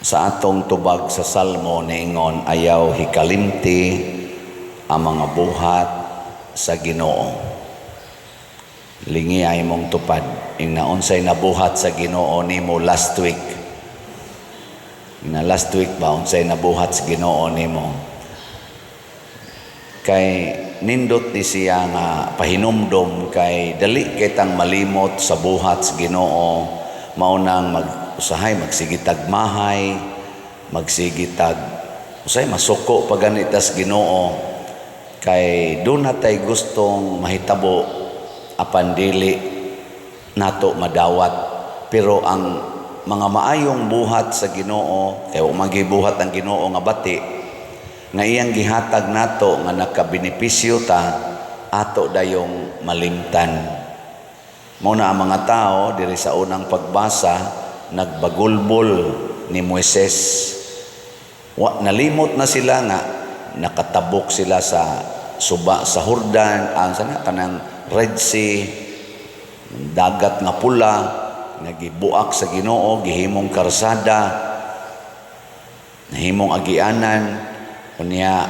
Sa atong tubag sa Salmo, niingon, "Ayaw hikalimti ang mga buhat sa Ginoo." Lingi ay mong tupad. Ingna unsay nabuhat sa Ginoo nimo last week. Na last week ba, unsay nabuhat sa Ginoo nimo? Kay nindot ni siya nga pahinumdom, kay dali kitang malimot sa buhat sa Ginoo. Mao nang mag usahay magsigitag mahay, magsigitag usahay masuko pa ganita sa Ginoo, kay duna tay gustong mahitabo apan dili nato madawat. Pero ang mga maayong buhat sa Ginoo, kay wa magibuhat ang Ginoo nga bati nga iyang gihatag nato nga nakabenepisyo ta, ato dayong malimtan. Mao na ang mga tao diri sa unang pagbasa nagbagulbol ni Moises. Wa nalimot na sila nga nakatabok sila sa suba sa Jordan, ang sana kanang Red Sea, Dagat nga Pula, nga gibuak sa Ginoo, gihimong karsada, nahimong agianan. Unya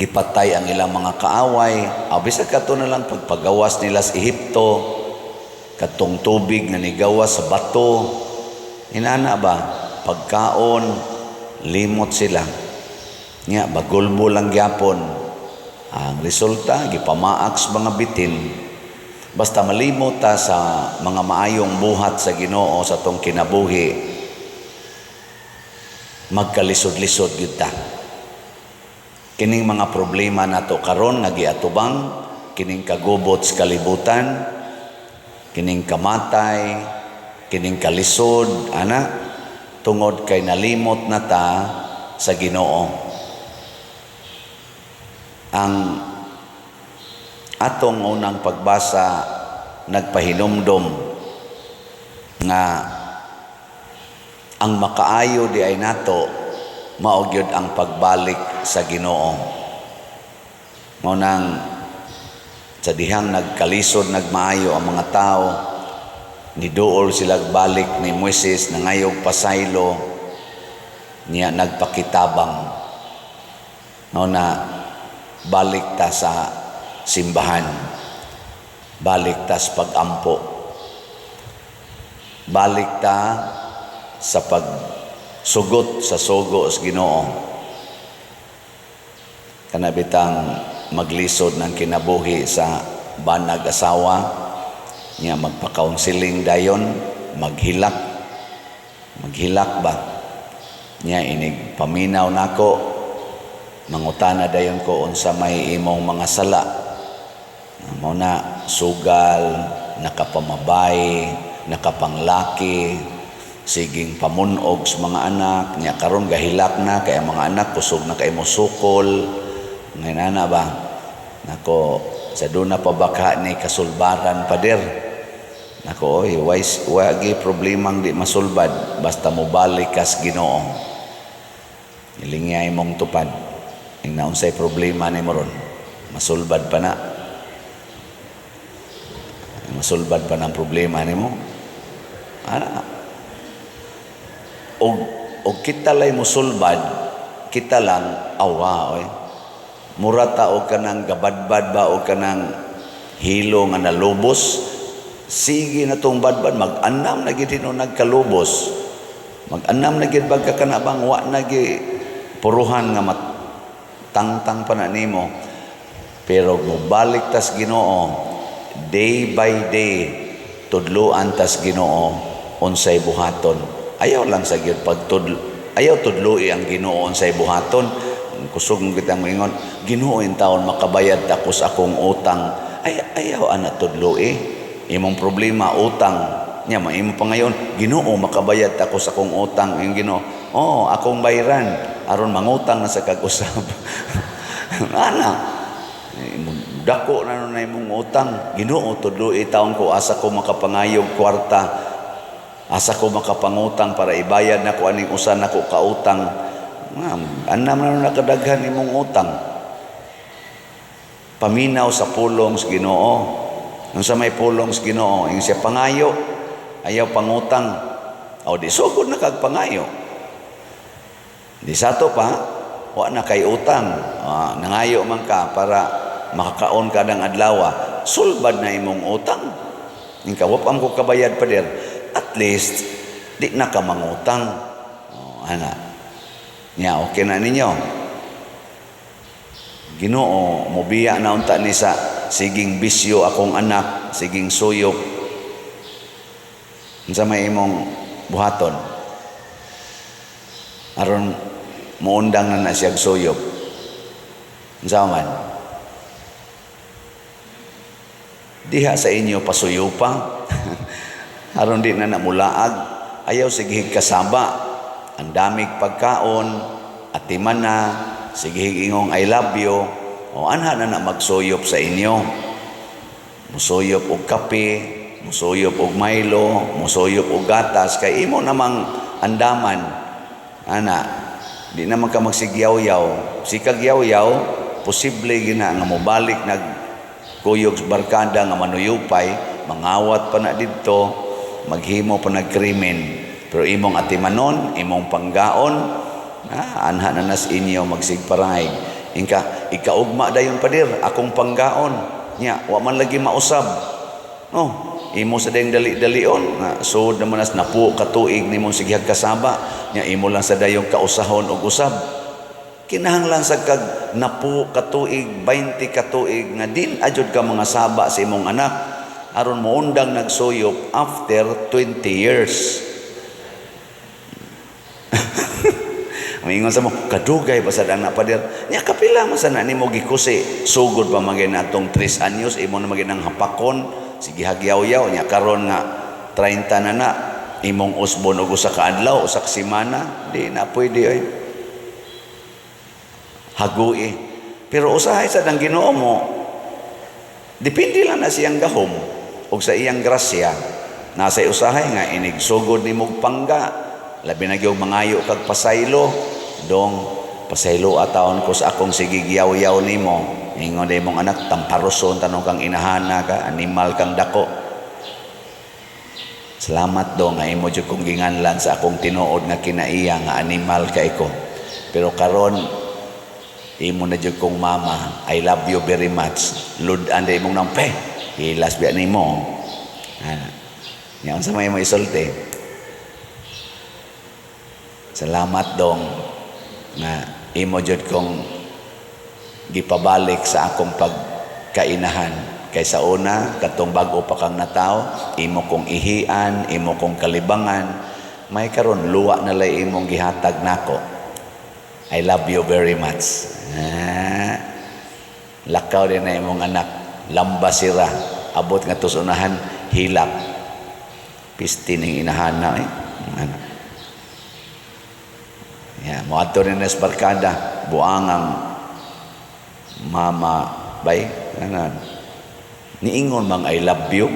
gipatay ang ilang mga kaaway. Aw, bisag kato na lang pagpagawas nila sa Ehipto, katong tubig nga nigawas sa bato, inana ba, pagkaon, limot sila. Nya bagulbol lang gyapon. Ang resulta, gipamaak sa mga bitin. Basta malimot ta sa mga maayong buhat sa Ginoo sa atong kinabuhi, magkalisod-lisod gyud ta. Kining mga problema nato karon nga giatubang, kining kagubot sa kalibutan, kining kamatay, kining kalisod ana, tungod kay nalimot na ta sa Ginoo. Ang atong unang pagbasa nagpahinumdom nga ang makaayo di ay nato mao gyud ang pagbalik sa Ginoo. Mao nang sa dihang nagkalisod, nagmaayo ang mga tao, niduol sila balik ni Moises, nangayog pasaylo niya, nagpakitabang. Mao na balik ta sa simbahan, balik ta sa pagampo, balik ta sa pagsugot sa sugo sa Ginoo. Kana bitang maglisod ng kinabuhi sa banag asawa niya, magpa-counseling dayon, maghilak, maghilak ba niya, inig paminaw nako, mangutana dayon ko, "Unsa may imong mga sala?" Mao na sugal, nakapamabay, nakapanglaki, siging pamunog sa mga anak niya. Karon gahilak na kay ang mga anak kusog na kay mo sukol ngayon, ana ba? Nako, sa duna pa baka ni kasulbaran, pader? Nako, oy, wise, wagi problemang di masulbad basta mobalik kas Ginoo. Ilingay mong tupad. Ing naunsay problema ni mo ron, masulbad pa na. Masulbad pa ng problema nimo. Ana. Og kita lay musulbad, kita lang awa oy. Mura ta og kanang gabadbad ba og kanang hilo nga nalubos. Sige na tong badbad, mag-anam na gid hinuon nagkalubos. Mag-anam na gid bag ka kana bang wa na gi puruhan nga matangtang pa na nimo. Pero mobalik tas Ginoo, day by day tudluan tas Ginoo unsay buhaton. Ayaw lang sa gyud pagtudlo, ayaw tudloi ang Ginoo unsay buhaton. Kusog kitang moingon, "Ginoo, taon makabayad ako sa akong utang." Ay, ayaw ana tudloi. Imong problema utang nya, maimo pa ngayon, "Ginoo, makabayad ako sa akong utang." Yung Ginoo, "Oh, akong bayran aron mangutang na sa kag-usab." Ana, dako na nun na imong utang. "Ginoo, tudloi taon ko asa ko makapangayog kwarta, asa ko makapangutang para ibayad nako aning usa nako kautang." Anam na nun nakadaghan imong utang. Paminaw sa pulong sa Ginoo. Unsa may pulong sa Ginoo? Yung siya, pangayo, ayaw pangutang. O di sugod na kag pangayo. Di sa to pa, wa na kay utang. Nangayo man ka para makakaon ka ng adlaw, sulbad na imong utang. Inka, wa pa ko kabayad, pader. At least, di na ka mangutang. Oh, ana. Nya, okay na ninyo. Ginoo, mobiya na unta ni sa siging bisyo akong anak, siging suyop. Unsa may imong buhaton? Aron muundang na na siyag suyop. Unsa man? Diha sa inyo pasuyupa. Aron di na namulaag, ayaw sige kasaba. Ang damig pagkaon, atiman na, sige ingong "I love you." O anha na na magsuyop sa inyo. Musuyop og kape, musuyop og Milo, musuyop og gatas kay imo namang andaman. Ana, di naman ka magsigyaw-yaw. Sikag yaw-yaw, posible gina nga mobalik nag kuyog sa barkada nga manuyupay, mangawat pa na didto, maghimo pa nagkrimen. Pero imong atimanon, imong panggaon, anha na nas inyo magsigparahig. Inka, ikaugma dayon, pader, akong panggaon. Nya, wa man lagi mausab. No, imo sa dayong dali-dalion, nga sud naman nas napo katuig nimong sigihag kasaba, nya imo lang sa dayong kausahon og usab. Kinahanglan sa kag napo katuig, 20 katuig nga din ajud ka mga saba sa imong anak aron moundang nagsuyop after 20 years. Maingon sa mo, kadugay pa sa anak, pader. Nya kapila man sa na nimo gikusi? Sugod pa man atong 3 anyos, imo na magin ang hapakon, sige hagyaw-yaw, nya karon nga 30 na na, imong usbon og usa ka adlaw, usa ka semana, di na pwede oy. Hagui. Pero usahay sa dang Ginoo mo, depende lang na siyang gahom og sa iyang grasya. Nasa usahay nga inig sugod nimo pangga, labi na gyud mangayo kag pasaylo, dong pasaylo atawon ko sa akong sige yaw-yaw nimo. Ingon day mong anak, tamparoson tanong kang inahana ka, animal kang dako. Salamat, dong, nga imo jud kong ginganlan sa akong tinuod nga kinaiya nga animal ka iko. Pero karon imo na jud kong mama. I love you very much. Lud-an day mong nampe. Hilas biya nimo. Ah. Nya unsa may mo isulti? Salamat, dong, nga imo jud kong gipabalik sa akong pagkainahan. Kay sa una, katong bag-o pa kang nataw, imo kong ihian, imo kong kalibangan, may karon luwa na lay imong gihatag nako. I love you very much. Ah, lakaw din na imong anak, lamba sira, abot nga tusunahan, hilak. Pisti ning inahana eh. Ano. Ya, moadto rin sa barkada, buangang mama bay, ano. Niingon mang "I love you,"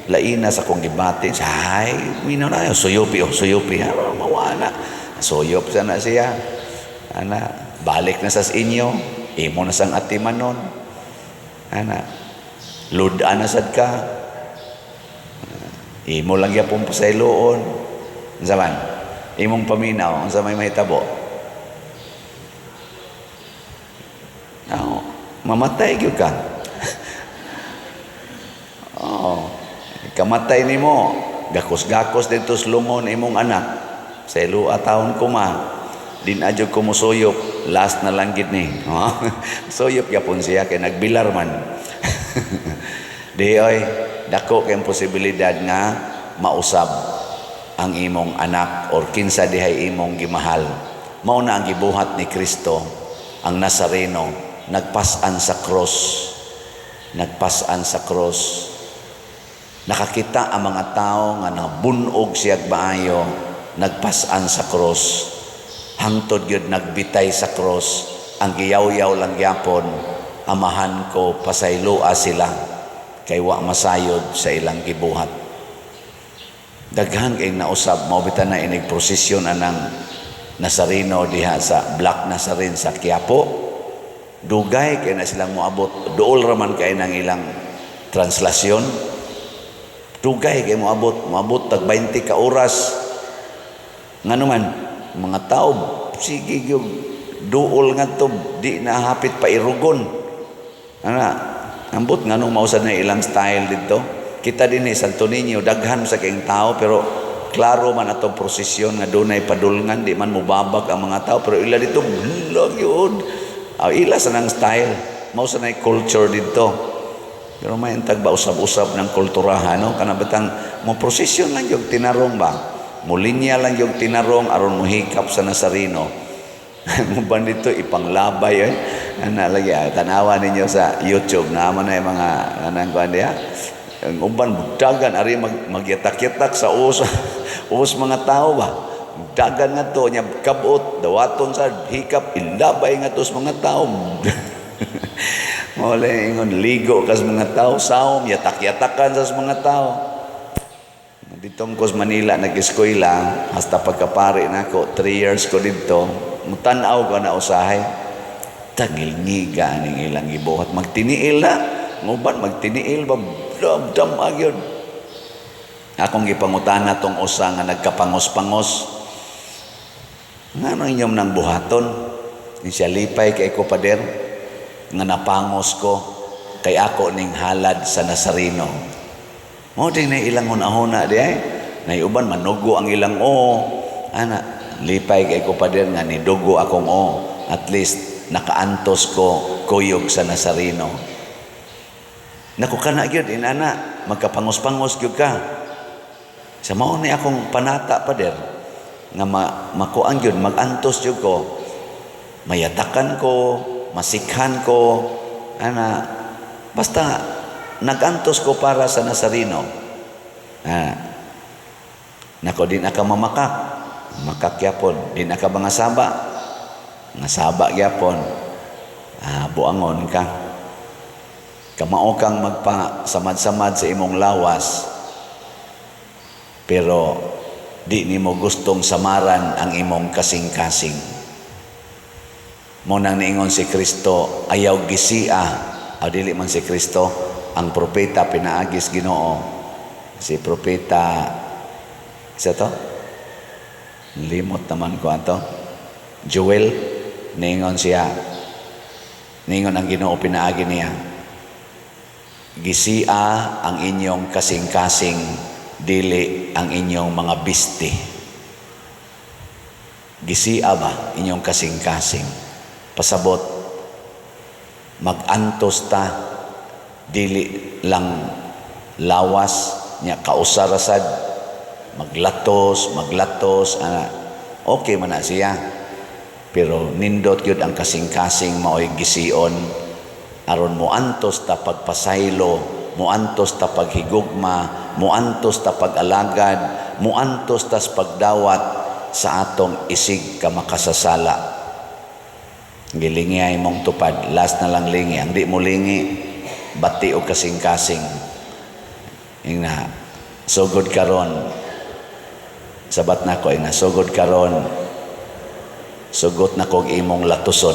laina sa kong gibati. Ay, minaw na, suyupi, oh, suyupi. Ah, mawana. Suyop sa na siya. Ana, balik na sa inyo, imo na sang atimanon. Ana, ludan na sad ka. Imo lang gyapon pasayloon. Unsa man? Imong paminaw, unsa may mahitabo? No, mamatay gyud ka. Oh, kamatay nimo, gakos-gakos dito sa lungon imong anak. Sa ilua taon ko ma, din adyo ko musuyop, last na lang gid ni. Oh, suyop gyapon siya kay nagbilar man. Di oy, dako kay posibilidad nga mausab ang imong anak or kinsa dihay imong gimahal. Mao na ang gibuhat ni Kristo, ang Nazareno, nagpas-an sa cross. Nagpas-an sa cross. Nakakita ang mga tao nga nabunog siya maayo, nagpas-an sa cross. Hangtod gyud nagbitay sa cross, ang giyaw-yaw lang gyapon, "Amahan ko, pasayloa sila kay wa masayod sa ilang gibuhat." Daghan kay nausab, mao bitaw na inig prosesyon anang Nazareno diha sa Black Nazarene sa Quiapo. Dugay kay na silang moabot, duol ra man kay nang ilang translasyon. Dugay kay moabot, moabot tag 20 ka oras. Ngano man mga tao Sige gyud duol ngadto, di na hapit pa irugon. Ana, ambot nganong mao sad na ilang style didto. Kita dinhi Santo Niño, daghan sa kayong tao, pero klaro man atong prosesyon nga dunay padulngan, di man mubabag ang mga tao, pero ila didto hala gyud. Ah, ila sa nang style, mao sa nay culture didto. Pero may tag ba usab-usab ng kulturahan, no? Kana batang mo prosesyon lang yung tinarong ba, mulinya lang yung tinarong aron mohikap sa Nazareno. Uban didto ipanglabay eh. Ana lagi ah, tanawa ninyo sa YouTube na man na yung mga anang kuan diha. Ang uban dagan ari magyatak-yatak sa us us mga tao ba. Dagan nga to nya kabot dawaton sa hikap, ilabay nga to sa mga tao. Mao ingon ligo kas mga tao, saom yatak-yatakan sa mga tao. Dito ko sa Manila nag-eskwela hasta pagkapari nako, 3 years ko didto, mutan-aw ko na usahay. Tangilngiga ning ilang gibuhat, magtiniil na. Nguban magtiniil ba, dam gyud. Akong gipangutana tong usa nga nagkapangos-pangos. Ngano inyong nang buhaton? Ni siya, "Lipay kay ko, pader, nga napangos ko kay ako ning halad sa Nazareno." Mao din na ilang hunahuna di ay. Nay uban manugo ang ilang o. Ana, "Lipay kay ko, pader, nga nidugo akong o. At least nakaantos ko kuyog sa Nazareno." Naku, kana gyud inana, magkapangos-pangos gyud ka. Sa mao ni akong panata, pader, nga makuan gyud, magantos gyud ko. Mayatakan ko, masikhan ko, ana, basta nagantos ko para sa Nazareno. Ah, nako, di na ka mamakak, makak gyapon, di na ka mga saba, nga saba gyapon. Ah, buangon ka. Kamao kang magpa samad-samad sa imong lawas, pero di nimo gustong samaran ang imong kasing-kasing. Mo nang niingon si Kristo, ayaw gisia, o dili man si Kristo, ang propeta pinaagis Ginoo. Si propeta, isa to? Limot naman ko ato. Joel, niingon siya, niingon ang Ginoo pinaagi niya, "Gisia ang inyong kasing-kasing, dili ang inyong mga biste." Gisia ba inyong kasing-kasing? Pasabot, magantos ta, dili lang lawas nya kausarasad, maglatos, maglatos, ana, okay man na siya. Pero nindot gyud ang kasing-kasing maoy gision aron moantos ta pagpasaylo, moantos ta paghigugma, moantos ta pag-alagad, moantos tas pagdawat sa atong isig ka makasasala. Gilingi ay mong tupad, last na lang lingi. Ang di mo lingi, bati o kasing-kasing. Ingna, sugod karon. Sabat na ko, ingna, sugod karon. Sugot na kog imong latuson.